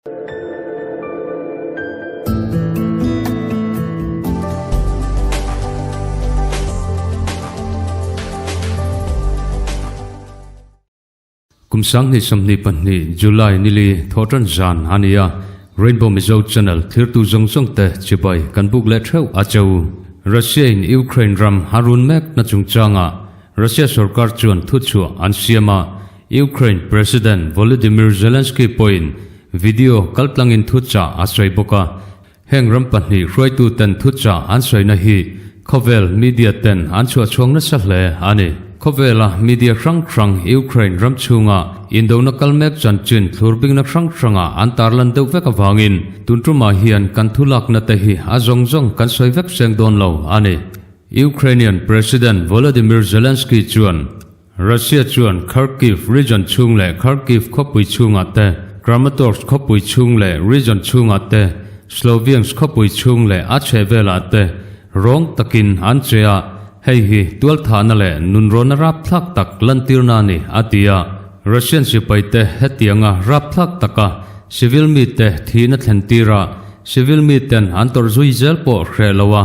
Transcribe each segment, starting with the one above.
Kum 2022 July nili thawhtan zan a ni a, Rainbow Mizo Channel thirtu zawng zawng te chibai kan buk leh theuh a che u. Russia in Ukraine ram a run mek na chungchangah Russia sorkar chuan thuchhuah an siam a, Ukraine President Volodymyr Zelensky pawhin video kaltlangin thuchah a sawi bawk a. Heng ram pahnih hruaituten thuchah an sawina hi khawvel media ten an chhuahchhuak nasa hle a ni. Khawvela media hrang hrang Ukraine ram chhunga indona kal mek chanchin thlurbingna hrang hranga an tarlan deuh vek avangin tun tumah hian kan thulakna te hi a zawng zawng kan sawi vek seng dawn lo a ni. Ukrainian President Volodymyr Zelensky chuan Russia chuan Kharkiv region chhung leh Kharkiv khawpui chhungah te, Kramatorsk khawpui chhung leh region chhungah te, Sloviansk khawpui chhung leh a chhehvelah te rawng takin an che a, hei hi tualthahna leh nunrawna rapthlak tak lantirna a ni, a ti a. Russian sipaite hetianga rapthlak taka civil mite thihna thlentir a, civil miten an tawrh zui zel pawh hreh lo a,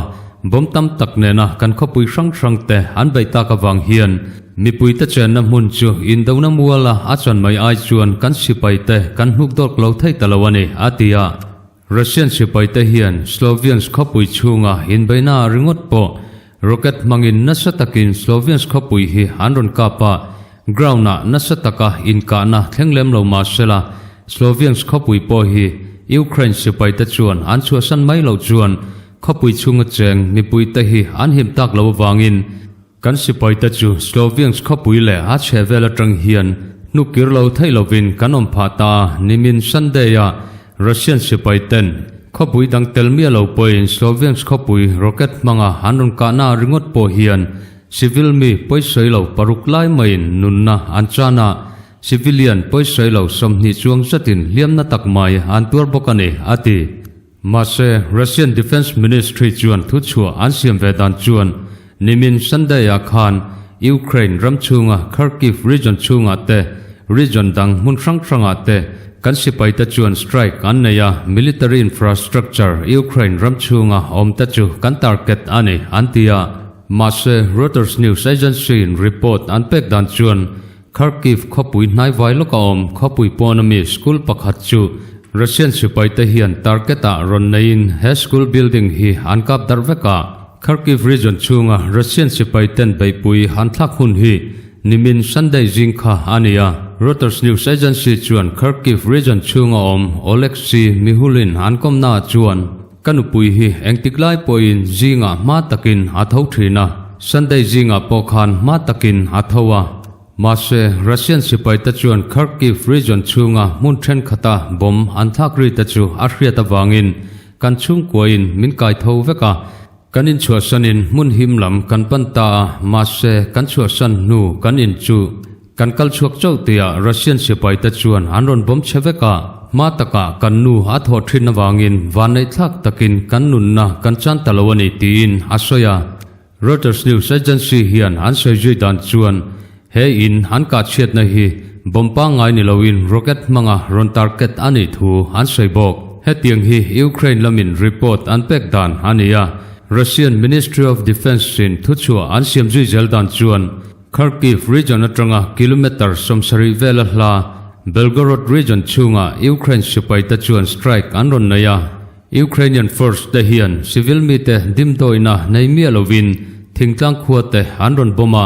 Bomb tam tak nena kan khawpui hrang hrang te an beih tak avang hian mipuite chenna hmun chu indona muala a chuan mai ai chuan kan sipai te kan hnuk dawk lo thei ta lo a ni, a ti a. Russian sipai te hian Sloviansk khawpui chhunga inbeihna ringawt pawh rocket hmangin nasa takin Sloviansk khawpui hi an rawn kap a, ground-ah nasa taka inkahna thleng lem lo mah sela Sloviansk khawpui pawh hi Ukraine sipai te chuan an chhuahsan mai loh chuan Khawpui chhunga cheng mipuite hi an him tak lo avangin kan sipaite chu Sloviansk khawpui leh a chhehvel atang hian hnukir lo theih lovin kan awm phah ta a, nimin Sunday-a Russian sipaiten khawpui dang tel miah lo pawhin Sloviansk khawpui rocket hmanga an rawn kahna ringawt pawh hian civil mi pawisawi lo paruk lai maiin nunna an chan a, civilian pawisawi lo 20 chuang zatin hliamna tak mai an tuar bawk a ni, a ti. Mahse, Russian Defence Ministry chuan thuchhuah an siam ve dan chuan nimin Sunday-ah khan Ukraine ram chhunga Kharkiv region chhungah te, region dang hmun hrang hrangah te kan sipaite chuan strike an nei a, military infrastructure Ukraine ram chhunga awmte chu kan target a ni, an ti a. Mahse, Reuters news agency-in report an pek dan chuan Kharkiv khawpui hnaivai lawka awm khawpui pawn ami school pakhat chu Russian sipaite hian target-ah rawn neiin he school building hi an kap darh vek a. Kharkiv region chhunga Russian sipaiten beihpui an thlak hun hi nimin Sunday zing kha a ni a. Reuters news agency chuan Kharkiv region chhunga awm Oleksiy Mihulin an kawmnaah chuan, Ka nupui hi engtik lai pawhin zingah hma takin a tho thin a, Sunday zingah pawh khan hma takin a tho a. Mahse, Russian sipaite chuan Kharkiv region chhunga hmun thenkhat-a bomb an thlak ri te chu a hriat avangin kan chhungkuain min kai tho vek a. Kan inchhuahsanin hmun him lam kan pan ta a, mahse kan chhuahsan hnu kan in chu Kan kal chhuak chauh tihah Russian sipaite chuan an rawn bawm che vek a, hma takah kan nu a thawh thin avangin vanneihthlak takin kan nunna kan chan ta lo a ni tiin a sawi a. Reuters news agency hian an sawi zui dan chuan he in an kah chhiatna hi bomb pangngai ni loin rocket hmanga rawn target a nih thu an sawi bawk. Hetiang hi Ukraine lamin report an pek dan a ni a, Russian Ministry of Defence-in thuchhuah an siam zui zel dan chuan Kharkiv region atanga kilometre 70 vela hla Belgorod region chhunga Ukraine sipaite chuan strike an rawn nei a. Ukrainian force te hian civil mite dimdawina nei miah lovin thingtlang khua te an rawn bomb a,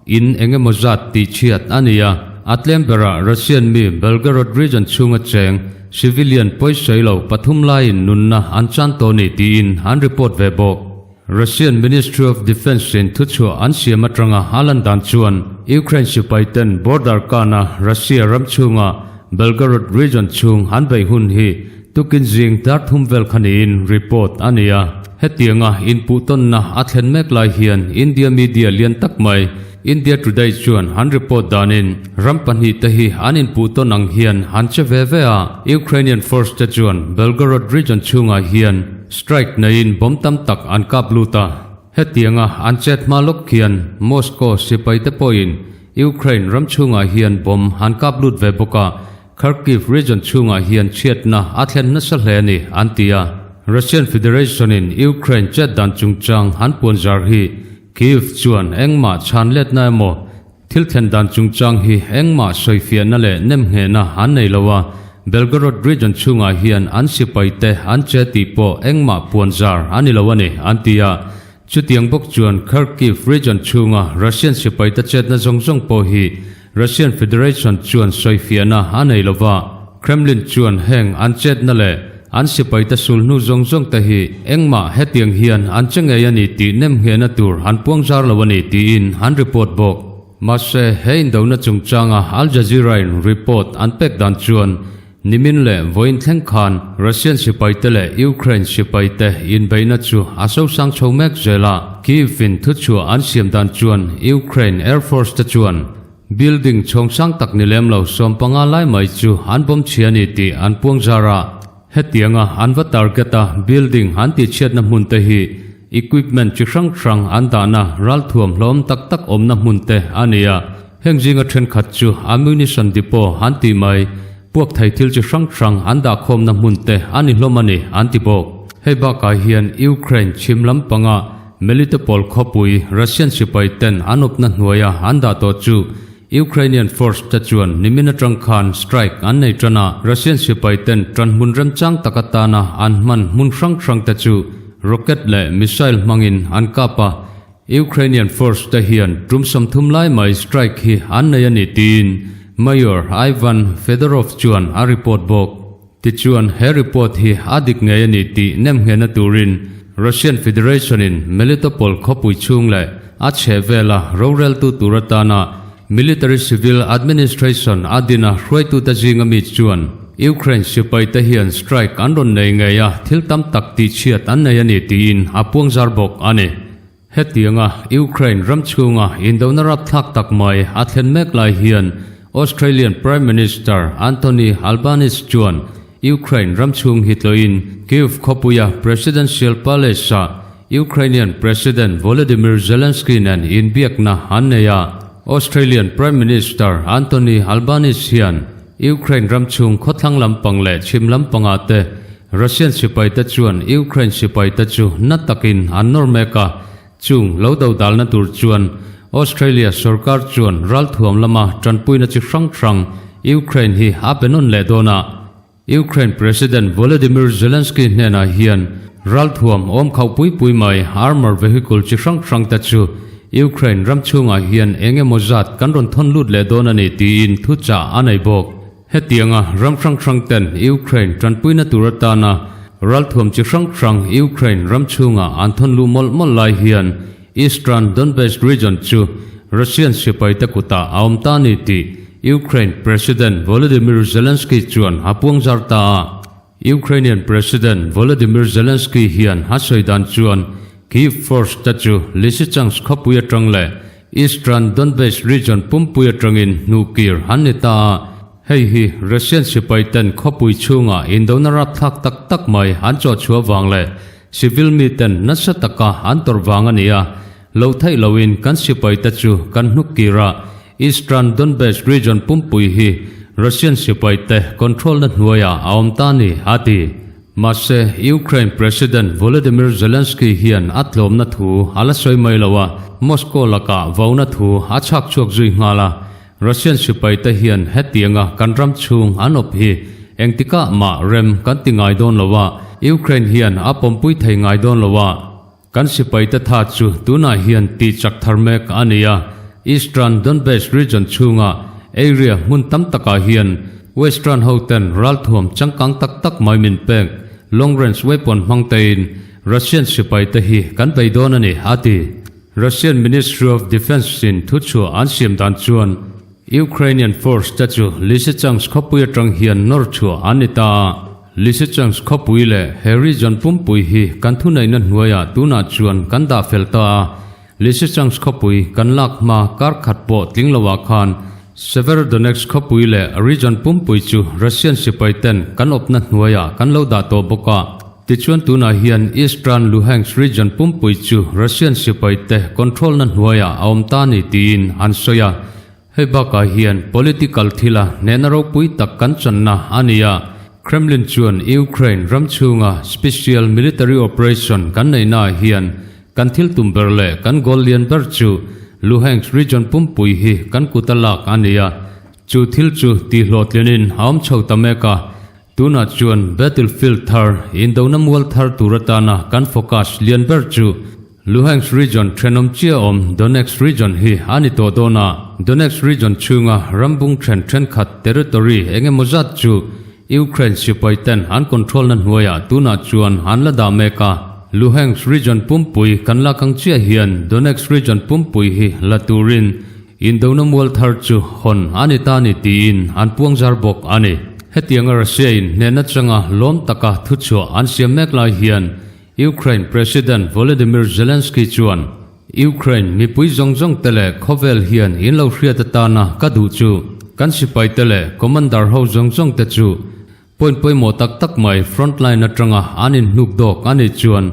in eng emaw zat tihchhiat a ni a. A tlem berah Russian mi Belgorod region chhunga cheng civilian pawisawi lo pathum laiin nunna an chan tawh ni tiin an report ve bawk. Russian Ministry of Defence in thuchhuah an siam atanga a lan dan chuan Ukraine sipai ten border kana Russia ram chhunga Belgorod region chhung an beih hun hi tukin zing dar thum vel kha niin report a ni a. Hetianga inpuhtawnna a thlen mek lai hian India media lian tak mai India Today chuan an report danin ram pahnih te hi an inpuhtawn ang hian an che ve ve a, Ukrainian force te chuan Belgorod region chhungah hian Strike neiin bomb tam tak an kap lut a, hetianga an chet hma lawk khian Moscow sipaite pawhin Ukraine ram chhungah hian bomb an kap lut ve bawk a. Kharkiv region chhungah hian chhiatna a thlen nasa hle a ni, an ti a. Russian Federation-in Ukraine chet dan chungchang an puan zar hi Kyiv chuan engmah chhan letna emaw thil thlen dan chungchang hi engmah sawifiahna leh nemnghehna an nei lo a, Belgorod region chhungah hian an sipaite an che tih pawh engmah puan zar a ni lo a ni, an ti a. Chutiang bawk chuan Kharkiv region chhunga Russian sipaite chetna zawng zawng pawh hi Russian Federation chuan sawifiahna a nei lo va, Kremlin chuan heng an chetna leh an sipaite sulhnu zawng zawng te hi engmah hetiang hian an che ngei a ni tih nemnghehna tur an puangzar lo a ni tiin an report bawk. Mahse, he indona chungchanga Al Jazeera-in report an pek dan chuan Nimin leh vawiin thleng khan Russian sipaite leh Ukraine sipaite inbeihna chu a sosang chho mek zel a, Kyiv-in thuchhuah an siam dan chuan Ukraine Air Force te chuan building chhawng sang tak ni lem lo 15 lai mai chu an bawm chhia a ni tih an puang zar a. Hetianga an va target a building an tihchhiatna hmun te hi equipment chi hrang hrang an dahna ralthuam hlawm tak tak awmna hmun te a ni a. Heng zinga thenkhat chu ammunition depot an tih mai, puak thei thil chi hrang hrang an dahkhawmna hmun te a ni hlawm a ni, an ti bawk. Hei bakah hian Ukraine chhim lampanga Melitopol khawpui Russian sipai ten an awpna hnuaia an dah tawh chu Ukrainian force te chuan nimin atang khan strike an nei tan a, Russian sipai ten tan hmun remchang tak atana an hman hmun hrang hrang te chu rocket leh missile hmangin an kap a, Ukrainian force te hian tum 30 lai mai strike hi an nei a ni tiin Mayor Ivan Fedorov chuan a report bawk. Tichuan he report hi a dik ngei a ni tih nemnghehna turin Russian Federation in Melitopol khawpui chhung leh a chhehvela roreltu tur atana Military Civil Administration a dina hruaitute zinga mi chuan Ukraine sipai te hian strike an rawn nei ngei a, thil tam tak tihchhiat an nei a ni tiin a puangzar bawk a ni. Hetianga Ukraine ram chhunga indona rapthlak tak mai a thlen mek lai hian Australian Prime Minister Anthony Albanese chuan Ukraine ram chhung hi tlawhin Kyiv khawpuia Presidential Palace-ah Ukrainian President Volodymyr Zelensky nen inbiakna an nei a. Australian Prime Minister Anthony Albanese hian Ukraine ram chhung khawthlang lampang leh chhim lampangah te Russian sipaite chuan Ukraine sipaite chu na takin an nawr mek a, chung lo do dalna tur chuan Australia sorkar chuan ralthuam lama tanpuina chi hrang hrang Ukraine hi a pe nawn leh dawn a. Ukraine President Volodymyr Zelensky hnenah hian ralthuam awm khauh pui pui mai armor vehicle chi hrang hrang te chu Ukraine ram chhungah hian eng emaw zat kan rawn thawn lut leh dawn a ni tiin thuchah a nei bawk. Hetianga ram hrang hrang ten Ukraine tanpuina tur atana ralthuam chi hrang hrang Ukraine ram chhungah an thawn luh mawlh mawlh lai hian Eastern Donbas region chu Russian sipaite kutah a awm ta a ni tih Ukraine President Volodymyr Zelensky chuan a puangzar ta a. Ukrainian President Volodymyr Zelensky hian a sawi dan chuan Kyiv force te chu Lysychansk khawpui atang leh Eastern Donbas region pumpui atangin hnuhkir an ni ta a, hei hi Russian sipai ten khawpui chhungah indona rapthlak tak tak mai an chawhchhuah vang leh civil mi ten nasa taka an tawrh vang a ni a, lo theih loin kan sipai te chu kan hnukkir a, Eastern Donbas region pumpui hi Russian sipai te control na hnuaiah a awm ta a ni, a ti. Mahse, Ukraine President Volodymyr Zelensky hian a tlawmna thu a la sawi mai lo a, Moscow lakah vauna thu a chhak chhuak zui nghal a. Russian sipaite hian hetianga kan ram chhung an awp hi engtikah mah rem kan ti ngai dawn lo a, Ukraine hian a pawmpui thei ngai dawn lo a. Kan sipaite tha chu tunah hian tih chak thar mek a ni a, Eastern Donbas region chhunga area hmun tam takah hian Western hoten ralthuam changkang tak tak mai min pek long range weapon hmang tein Russian sipaite hi kan bei dawn a ni, a ti. Russian Ministry of Defence in thuchhuah an siam dan chuan Ukrainian force te chu Lysychansk khawpui atang hian nawr chhuah an ni ta a. Lysychansk khawpui leh he region pumpui hi kan thuneihna hnuaiah tunah chuan kan dah fel ta a. Lysychansk khawpui kan lak hma kar khat pawh tling loah khan Severodonetsk khawpui leh region pumpui chu Russian sipai ten kan awpna hnuaiah kan lo dah tawh bawk a. Tichuan tunah hian Eastern Luhansk region pumpui chu Russian sipai te control na hnuaiah a awm ta ni tiin an sawi a. Hei bakah hian political thila hnehna ropui tak kan channa a ni a, Kremlin chuan Ukraine ram chhunga special military operation kan neihnaah hian kan thil tum ber leh kan goal lian ber chu Luhansk region pumpui hi kan kut a lak a ni a, chu thil chu tihhlawhtlinin a awm chho ta mek a. Tunah chuan battlefield thar, indona mual thar tur atana kan focus lian ber chu Luhansk region thenawm chiah awm Donetsk region hi a ni tawh dawn a. Donetsk region chhunga rambung then thenkhat territory eng emaw zat chu Ukraine sipai ten an control na hnuaiah tunah chuan an la dah mek a. Luhansk region pumpui kan lak ang chiah hian Donetsk region pumpui hi la turin Indona mual thar chu hawn a ni ta ni tiin an puang zar bawk a ni. Hetianga Russia-in hnehna changa lawm taka thuchhuah an siam mek lai hian Ukraine President Volodymyr Zelensky chuan, Ukraine mipui zawng zawng te leh khawvel hian in lo hriat atana ka duh chu kan sipai te leh commander ho zawng zawng te chu Point pawimawh tak tak mai front line atanga an inhnuk dawk a nih chuan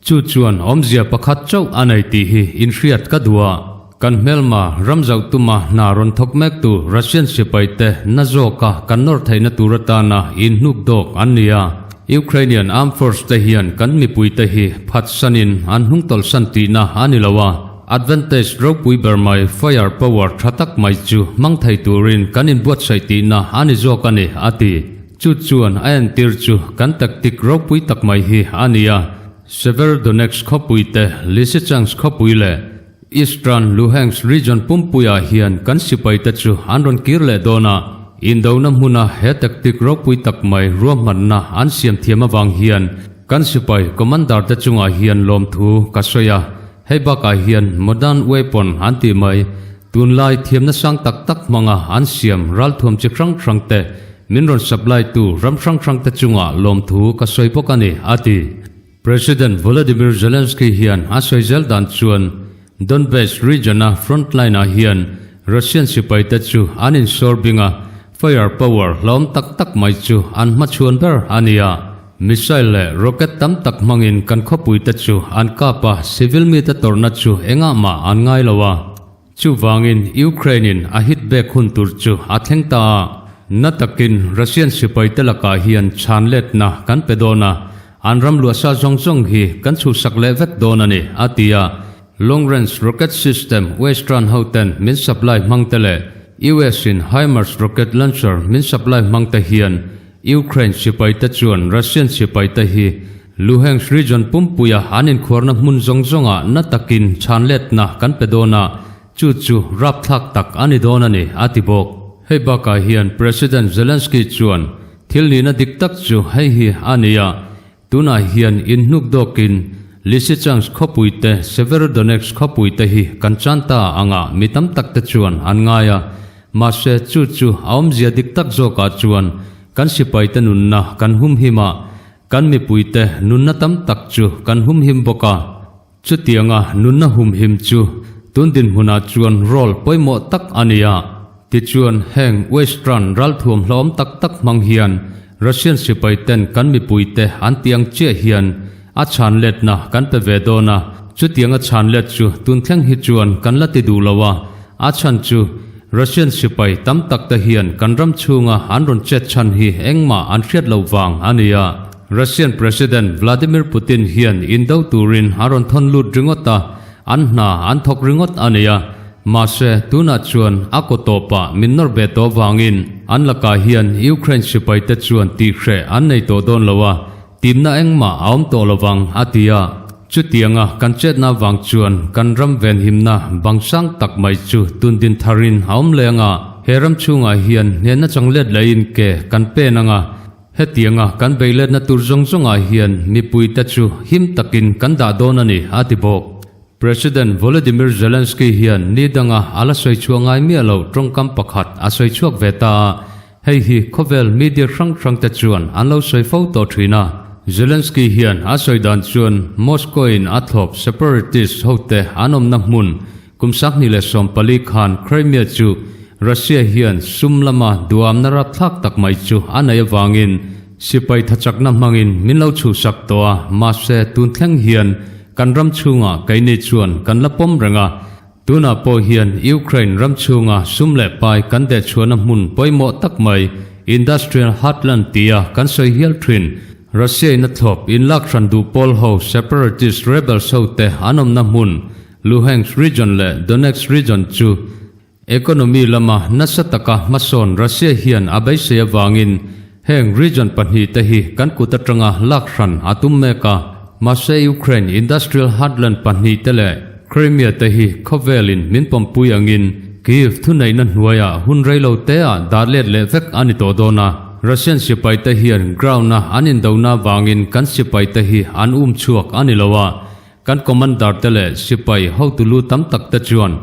chu chuan awmzia pakhat chauh a nei tih hi inhriat ka duh a. Kan hmelma ram zauh tuma hna rawn thawk mektu Russian sipai te na zawka kan nawr theihna tur atana inhnuk dawk an ni a. Ukrainian Armed Force te hian kan mipui te hi phatsanin an hnungtawlhsan tihna a ni lo a. Advantage ropui ber mai fire power tha tak mai chu hmang thei turin kan inbuatsaih tihna a ni zawk a ni, a ti. Chu chuan a entir chu kan tactic ropui tak mai hi a ni a, Severodonetsk khawpui te, Lysychansk khawpui leh Eastern Luhansk region pumpuiah hian kan sipai te chu an rawn kir leh dawn a, indona hmuna he tactic ropui tak mai ruahmanna an siam thiam avang hian kan sipai commander te chungah hian lawmthu ka sawi a. Hei bakah hian modern weapon an tih mai, tunlai thiamna sang tak tak hmanga an siam ralthuam chi hrang hrang te min rawn supply tu ram hrang hrang te chungah lawmthu ka sawi bawk a ni, a ti. President Volodymyr Zelensky hian a sawi zel dan chuan Donbas region-a front line-ah hian Russian sipai te chu an insawr bing a, fire power hlawm tak tak mai chu an hmachhuan ber a ni a. Missile leh rocket tam tak hmangin kan khawpuite chu an kap a, civil mite tawrhna chu engah mah an ngai lo a. Chuvangin Ukraine-in a hit back hun tur chu a thleng ta a. Na takin Russian sipaite lakah hian chhan letna kan pe dawn a, an ram luahsa zawng zawng hi kan chhuhsak leh vek dawn a ni, a ti a. Long range rocket system Western hoten min supply hmangte leh US-in HIMARS rocket launcher min supply hmangte hian Ukraine sipaite chuan Russian sipaite hi Luhansk region pumpuia an inkhuarna hmun zawng zawngah na takin chhanletna kan pe dawn a, chu chu rapthlak tak a ni dawn a ni, a ti bawk. Hei bakah hian President Zelensky chuan thil nihna dik tak chu hei hi a ni a, tunah hian inhnuk dawkin Lysychansk khawpui te, Severodonetsk khawpui te hi kan chan ta angah mi tam tak te chuan an ngai a, Mahse, chu chu a awmzia dik tak zawkah chuan kan sipaite nunna kan humhim a, kan mipuite nunna tam tak chu kan humhim bawk a. Chutianga nunna humhim chu tun dinhmunah chuan role pawimawh tak a ni a. Tichuan, heng Western ralthuam hlawm tak tak hmang hian Russian sipaiten kan mipuite an tih ang chiah hian a chhan letna kan pe ve dawn a. Chutianga chhan let chu tun thleng hi chuan kan la ti duh lo a, A chhan chu Russian sipai tam tak te hian kan ram chhunga an rawn chet chhan hi engmah an hriat loh vang a ni a. Russian President Vladimir Putin hian indo turin a rawn thawn lut ringawt a, an hna an thawk ringawt a ni a. Mahse, tunah chuan a kaw tawpah min nawr ve tawh vangin an lakah hian Ukraine sipai te chuan tihhreh an nei tawh dawn lo a, Timna engmah a awm tawh lovang, a ti a. Chutianga kan chetna vang chuan kan ram venhimna bang sang tak mai chu tundin tharin a awm leng a. He ram chhungah hian hnehna chang let lehin ke kan pen ang a. Hetianga kan beiletna tur zawng zawngah hian mipuite chu him takin kan dah dawn a ni, a ti bawk. President Volodymyr Zelensky hian ni danga a la sawi chhuah ngai miah lo tawngkam pakhat a sawi chhuak ve ta a. Hei hi khawvel media hrang hrang te chuan an lo sawi fo tawh thin a. Zelensky hian a sawi dan chuan Moscow in a thlawp separatist hote an awmna hmun kum 2014 khan Crimea chu Russia hian sum lama duamna rapthlak tak mai chu a nei avangin sipai thachakna hmangin min lo chhuhsak tawh a, mahse tun thleng hian kan ram chhungah keini chuan kan la pawm reng a. Tunah pawh hian Ukraine ram chhunga sum leh pai kan dehchhuahna hmun pawimawh tak mai Industrial Heartland tia kan sawi hial thin Russia in a thlawp inlak hran duh pawl ho separatist rebels ho te an awmna hmun Luhansk region leh Donetsk region chu Economy lama nasa taka hmasawn Russia hian a beisei avangin heng region pahnihte hi kan kut atanga lak hran a tum mek a. Mahse Ukraine industrial heartland pahnihte leh Crimea te hi khawvelin min pawmpui angin Kyiv thuneihna hnuaiah hun reilo teah dah let leh vek a ni tawh dawn a. Russian sipaite hian ground-a an indona avangin kan sipaite hi an um chhuak a ni lo a, Kan commander te leh sipai hotu lu tam tak te chuan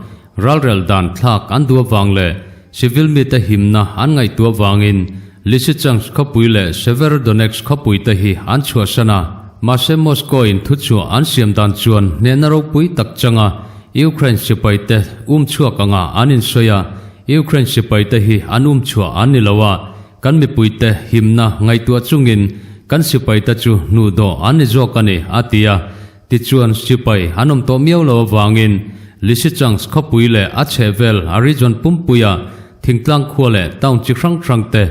ralrel dan thlak an duh avang leh civil mite himna an ngaihtuah avangin Lysychansk khawpui leh Severodonetsk khawpui te hi an chhuahsan a. Mahse Moscow in thuchhuah an siam dan chuan hnehna ropui tak changa Ukraine sipai te um chhuak anga an insawi a, Ukraine sipai te hi an um chhuah an ni lo a, kan mipuite himna ngaihtuah chungin kan sipaite chu hnuhdawh an ni zawk a ni, a ti a. Tichuan, sipai an awm tawh miau lo avangin Lysychansk khawpui leh a chhehvel a region pumpuia thingtlang khua leh town chi hrang hrangte,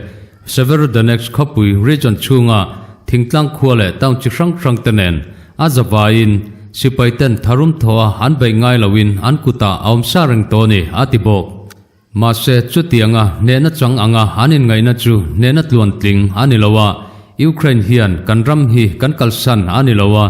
Severodonetsk khawpui region chhunga thingtlang khua leh town chi hrang hrangte nen a zavaiin sipaiten tharum thawha an beih ngai loin an kutah a awm sa reng tawh a ni, a ti bawk. Mahse, chutianga hnehna chang anga an inngaihna chu hnehna tluantling a ni lo a, Ukraine hian kan ram hi kan kalsan a ni lo a,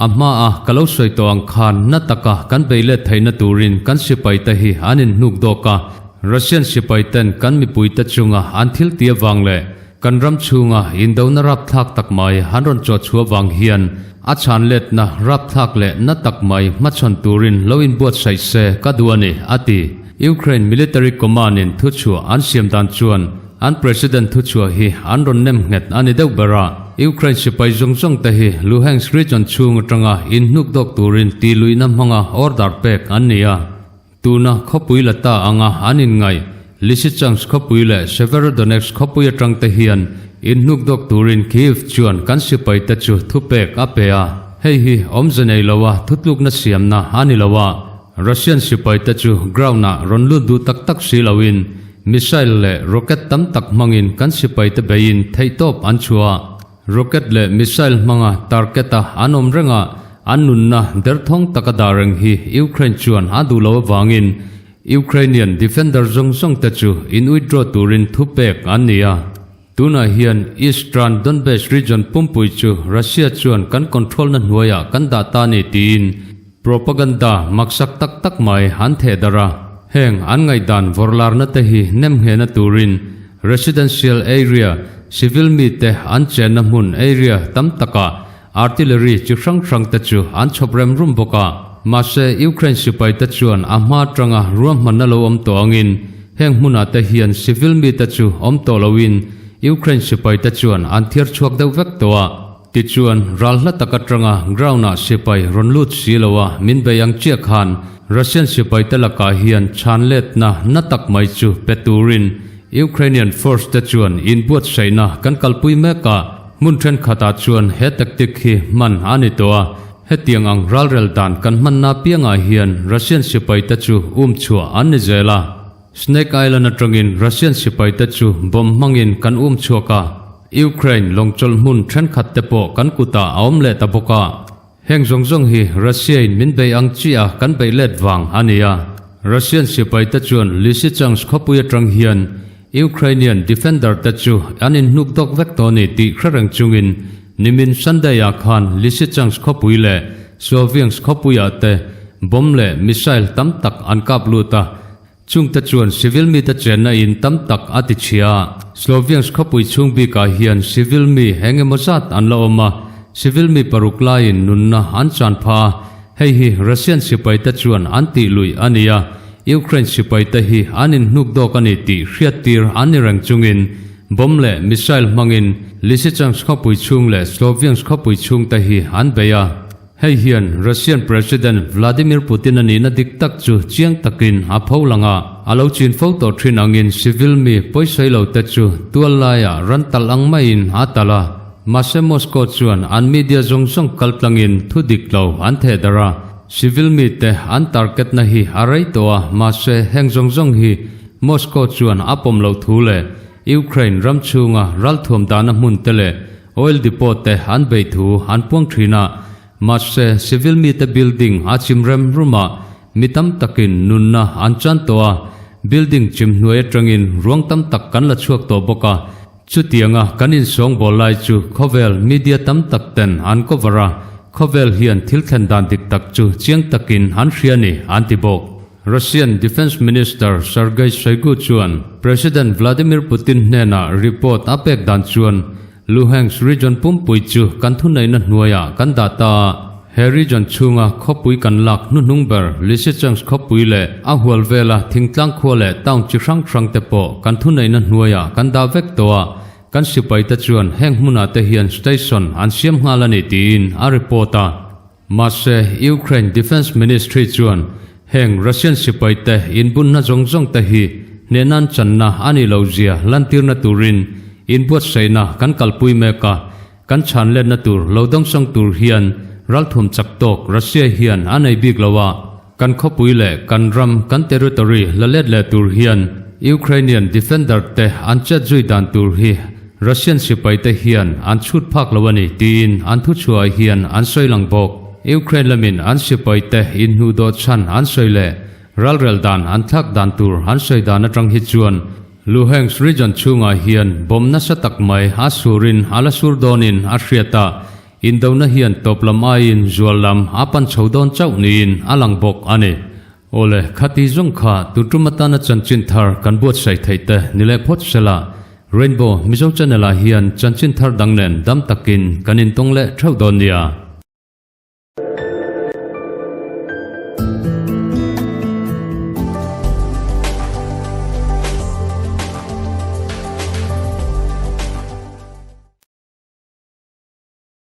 a hmaa ka lo sawi tawh ang khan na taka kan bei let theihna turin kan sipaite hi an inhnuk dawk a, Russian sipaiten kan mipuite chunga an thil ti avang leh Kan ram chhunga indona rapthlak tak mai han rawn chawh chhuah vang hian a chhan letna rapthlak leh na tak mai hmachhawn turin lo inbuatsaih se ka duh a ni, a ti. Ukraine military command in thuchhuah an siam dan chuan an president thuchhuah hi an rawn nem nghet a ni deuh ber a. Ukraine sipai zawng zawng te hi Luhansk region chhung atanga inhnuk dawk turin tih luihna hmanga order pek an ni a. Tuna khawpui la ta anga an inngaih Lysychansk khawpui leh Severodonetsk khawpui atang te hian inhnuk dawk turin Kyiv chuan kan sipaite chu thupek a pe a. Hei hi awmze nei loa thutlukna siamna a ni lo a, Russian sipaite chu ground-ah rawn lut duh tak tak si loin missile leh rocket tam tak hmangin kan sipaite beiin theihtawp an chhuah a. Rocket leh missile hmanga target-a an awm reng a, an nunna derthawng taka dah reng hi Ukraine chuan a duh lo avangin Ukrainian defender zawng zawng te chu in withdraw turin thupek an ni a. Tunah hian Eastern Donbas region pumpui chu Russia chuan kan control-na hnuaiah kan dah ta ni tiin propaganda maksak tak tak mai an theh darh a. Heng an ngaihdan vawrhlarna te hi nemnghehna turin Residential area, civil mite an chenna hmun area tam takah artillery chi hrang hrang te chu an chhawp rem rum bawk a. Mahse, Ukraine sipai te chuan a hma atanga ruahmanna lo awm tawh angin heng hmunah te hian civil mite chu awm tawh loin Ukraine sipai te chuan an thiar chhuak deuh vek tawh a. Tichuan, ral hla tak atanga ground-ah sipai rawn lut si lo a min bei ang chiah khan Russian sipaite lakah hian chhan letna na tak mai chu pe turin Ukrainian force te chuan inbuatsaihna kan kalpui mek a, hmun thenkhatah chuan he tactic hi hman a ni tawh a, hetiang ang ralrel dan kan hmanna piangah hian Russian sipaite chu um chhuah an ni zel a. Snake Island atangin Russian sipaite chu bomb hmangin kan um chhuak a. Ukraine lawngchawlh hmun thenkhat te pawh kan kutah a awm leh ta bawk a. Heng zawng zawng hi Russia-in min beih ang chiah a kan beih let vang a ni a. Russian sipai te chuan Lysychansk khawpui atang hian Ukrainian defender te chu an inhnuk dawk vek tawh a ni tih hre reng chungin nimin Sunday-ah khan Lysychansk khawpui leh Sloviansk khawpuiah te bomb leh missile tam tak an kap lut a. Chungte chuan civil mite chenna in tam tak a ti chhia. Sloviansk khawpui chhung bikah hian civil mi eng emaw zat an la awm a, civil mi paruk laiin nunna an chan phah a, hei hi Russian sipaite chuan an tih luih a ni a, Ukraine sipaite hi an inhnuk dawk a ni tih hriattir an ni reng chungin bomb leh missile hmangin Lysychansk khawpui chhung leh Sloviansk khawpui chhungte hi an bei a. Hei hian Russian President Vladimir Putin a nihna dik tak chu chiang takin a pho lang a, a lo chin fo tawh thin angin civil mi pawisawi lo te chu tual laiah ran talh ang maiin a talh a. Mahse Moscow chuan an media zawng zawng kal tlangin thu dik lo an theh darh a. Civil mite an target na hi a rei tawh a, mahse heng zawng zawng hi Moscow chuan a pawm loh thu leh Ukraine ram chhunga ralthuam dahna hmun te leh oil depot te an bei thu an puang thin a. Mahse civil mite building a chim rem rum a, mi tam takin nunna an chan tawh a, building chim hnuai atangin ruang tam tak kan la chhuak tawh bawk a. Chutianga kan insawngbawl lai chu khawvel media tam tak ten an cover a, khawvel hian thil thlen dan dik tak chu chiang takin an hria ni, an ti bawk. Russian Defence Minister Sergei Shoigu chuan President Vladimir Putin hnenah report a pek dan chuan Luhansk region pumpui chu kan thuneihna hnuaiah kan dah ta a, he region chhunga khawpui kan lak hnuhnung ber Lysychansk khawpui leh a hual vela thingtlang khua leh town chi hrang hrang te pawh kan thuneihna hnuaiah kan dah vek tawh a, kan sipai te chuan heng hmunah te hian station an siam nghal a ni tiin a report a. Mahse, Ukraine Defence Ministry chuan heng Russian sipai te inbunna zawng zawng te hi hnehnan channa a nih loh zia lantirna turin inbuatsaihna kan kalpui mek a, Kan chhan letna tur lo dawngsawng tur hian ralthum chak tawk Russia hian a nei bik lo a, kan khawpui leh kan ram kan territory la let leh tur hian Ukrainian defender te an chet zui dan tur hi Russian sipai te hian an chhut phak lo a ni tiin an thuchhuah hian an sawi lang bawk. Ukraine lamin an sipai te inhnuhdawh chhan an sawi leh ralrel dan an thlak dan tur an sawi dan atang hi chuan Luhansk region chhungah hian bomb nasa tak mai a surin a la sur dawnin a hriat a, indona hian tawp lam aiin zual lam a pan chho dawn chauh niin a lang bawk a ni. Awle, khati zawng kha tutum atana chanchin thar kan buatsaih theih te ni leh phawt sela, Rainbow Mizo Channel ah hian chanchin thar dang nen dam takin kan intawng leh theuh dawn nia.